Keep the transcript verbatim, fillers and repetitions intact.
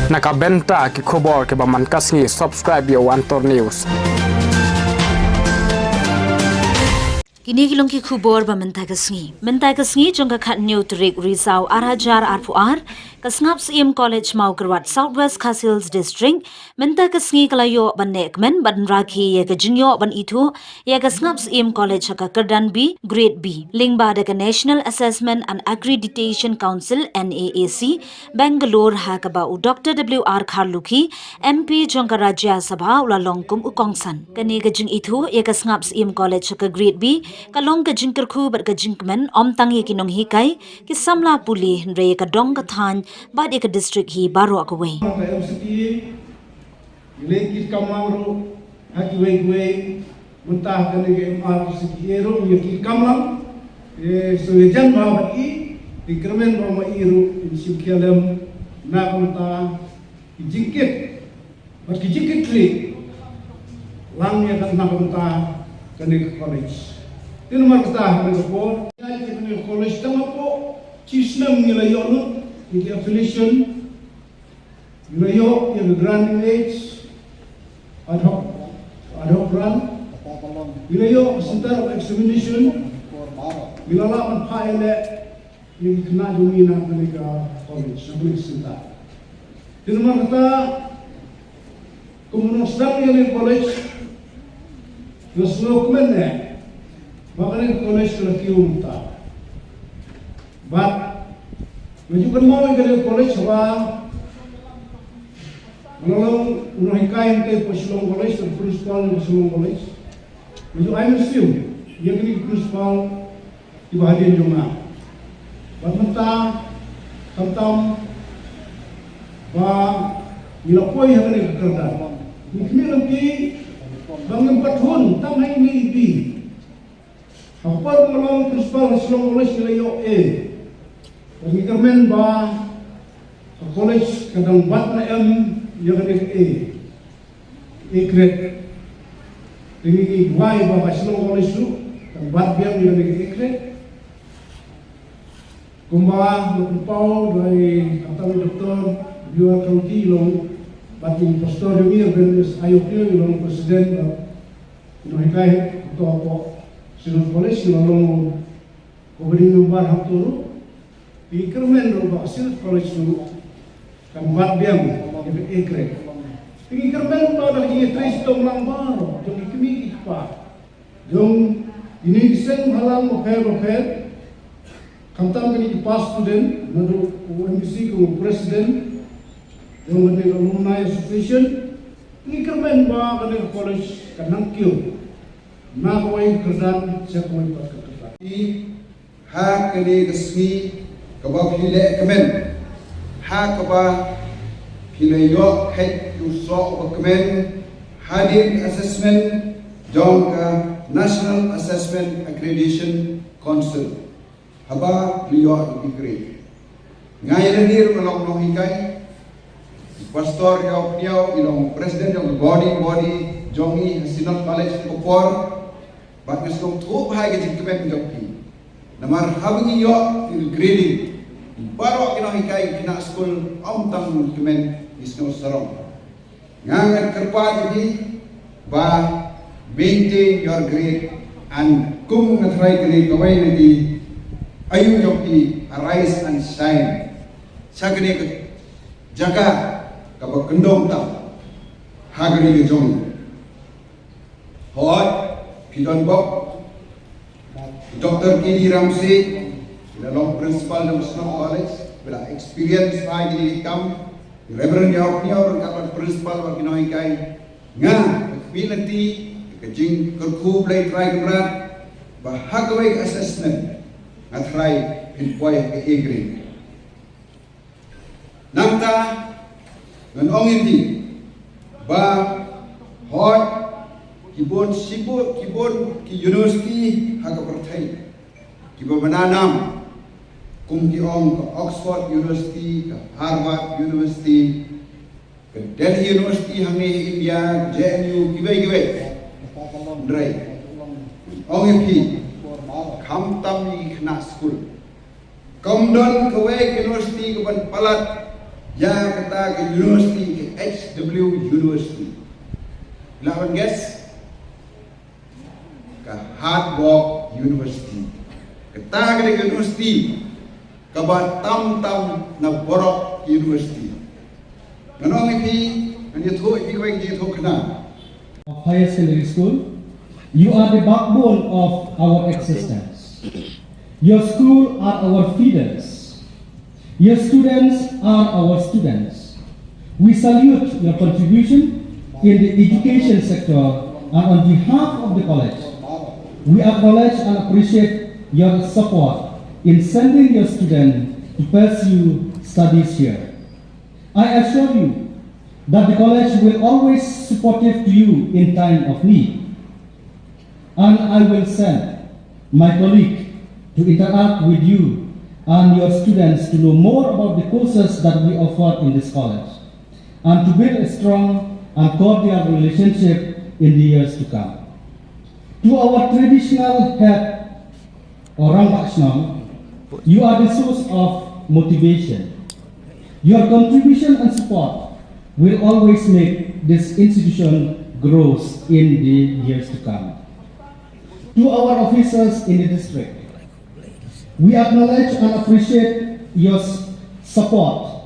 Na ka bynta ki khubor kiba man ka sngi, subscribe ïa One Tour News. Kine ki long ki khubor ba mynta ka sngi. Mynta ka sngi jong ka khatnïew tarik Risaw ar hajar arphew ar, ka Sngap Syiem College Mawkyrwat, South West Khasi Hills District, mynta ka sngi ka la ïoh ban neh kmen bad rakhe ïa ka jingïoh ban ithuh ïa ka Sngap Syiem College ha ka kyrdan B, Grade B, lyngba da ka National Assessment and Accreditation Council, N A A C, Bangalore, ha kaba u Doctor W R Kharlukhi, M P jong ka Rajya Sabha, u la long kum u kongsan. Kane ka jingithuh ïa ka Sngap Syiem College ha ka Grade B ka long ka jingkyrkhu bad ka jingkmen ym tang ïa ki nonghikai, ki samla pule, hynrei ïa ka dong ka thaiñ bad ïa ka district hi baroh kawei. Ka M C T A, ïa lei ki kamlang ruh ha kiwei kiwei, mynta ha kane ka M R C T A ruh ïa ki kamlang. Eh, so ïa jan ba bad i, i kyrmen ba ma i ruh in shim khia lem na ka mynta ki jingkit bad ki jingkitkhlieh lang ïa ka na ka mynta kane ka college. Te namar kata ha kane ka por ïa kane ka college tang hapoh shi snem ngi la ïoh lut ïa ki affiliation, ngi la ïoh ïa ka grant in age, ad hoc, ad hoc grant, ngi la ïoh ka center of examination, ngi la lah ban phah ïaleh ïa ki khynnah jong ngi na kane ka college, na kane ka center. Te namar kata, kum u nongsdang ïa kane ka college, nga sngewkmen eh ba kane ka college ka la kiew mynta. Bad nga ju kynmaw ïa kane ka college haba nga la long u nonghikai hangtei hapoh Shillong College, u principal jong ka Shillong College. Nga ju ai mynsiem ïa kine ki principal kiba hadien jong nga. Bad mynta, khamtam ba ngi la poi ha kane ka kyrdan, ngi khmih lynti ba ngim pat hun tang ha ine i bynta. Ha ka por ba nga long principal ha Shillong College ngi la ïoh A. Bad ngi kyrmen ba ka college ka dang bat na em ïa kane ka A. A grade. Te ngi duwai ba ka Shillong College ruh kan bat biang ïa kane ka A grade. Kumba la pynpaw da i kata u Doctor W R Kharlukhi, i long bad i pastor jong ngi, Reverend S Ayo Pio, i long president bad i nonghikai hapoh Synod College, i long governing member hapoh ruh. Te ngi kyrmen ruh ba ka Synod College ruh kan bat biang ïa ka A grade. Te ngi kyrmen ba da ka jingïatrei shitom lang baroh jong ki kmie ki kpa jong kine ki seng bhalang bapher bapher, khamtam kine ki past student, naduh u M D C kum u president jong kane ka Alumni Association, ngi kyrmen ba kane ka college kan nang kiew na kawei ka kyrdan sha kawei pat ka kyrdan. Ha kane ka sngi kaba phi leh kmen, ha kaba phi la ïoh kheit ïa u soh uba kmen hadien assessment jong ka National Assessment Accreditation Council, haba phi la ïoh ïa ka grade. Nga ïa lade ruh nga long nonghikai. Pastor Ïawphniaw i long president jong ka governing body jong ngi ha Synod College ka por. Bad nga sngewthuh bha ïa ka jingkmen jong phi. Namar haba ngi ïoh ïa ka grading, baroh ki nonghikai, ki khynnah skul, ym tang ngi kmen, ngi sngewsarong. Nga ngan kyrpad ïa phi ba maintain your grade and kum nga tharai kane kawei na ki aïu jong phi, arise and shine. Sha kane ka jaka kaba kyndong tam ha ka ri ka jong ngi. Hooid, phi don bok Doctor K D Ramsey, phi la long principal jong Synod College, phi la experience bha ïa kine ki kam, Reverend Ïawphniaw ryngkat bad principal bad ki nonghikai. Nga, ka khmih lynti, ka jingkyrkhu Blei Trai Kynrad, ba ha kawei ka assessment nga tharai phin poi ha ka A grade. Nangta ngan ong ïa phi ba hooid, ki bun shibun, ki bun ki university ha ka pyrthei kiba bna nam, kum ki ong ka Oxford University, ka Harvard University, ka Delhi University hangne ha India, J N U, kiwei kiwei. Hynrei ong ïa phi, khamtam ïa ki khynnah skul, kam don kawei ka university kaban palat Ïa kata ka university, ka H W University. Lah ban guess? Ka Hard Rock University. Kata ka dei ka university kaba tam tam na baroh ki university. Ngan ong ïa phi, ngan ïathuh ïa phi kawei ka jingïathuhkhana. Of Higher Secondary School, you are the backbone of our existence. Your school are our feeders. Your students are our students. We salute your contribution in the education sector, and on behalf of the college, we acknowledge and appreciate your support in sending your student to pursue studies here. I assure you that the college will always supportive to you in time of need. And I will send my colleague to interact with you and your students to know more about the courses that we offer in this college and to build a strong and cordial relationship in the years to come. To our traditional head or Rangbah Shnong, you are the source of motivation. Your contribution and support will always make this institution grows in the years to come. To our officers in the district, we acknowledge and appreciate your s- support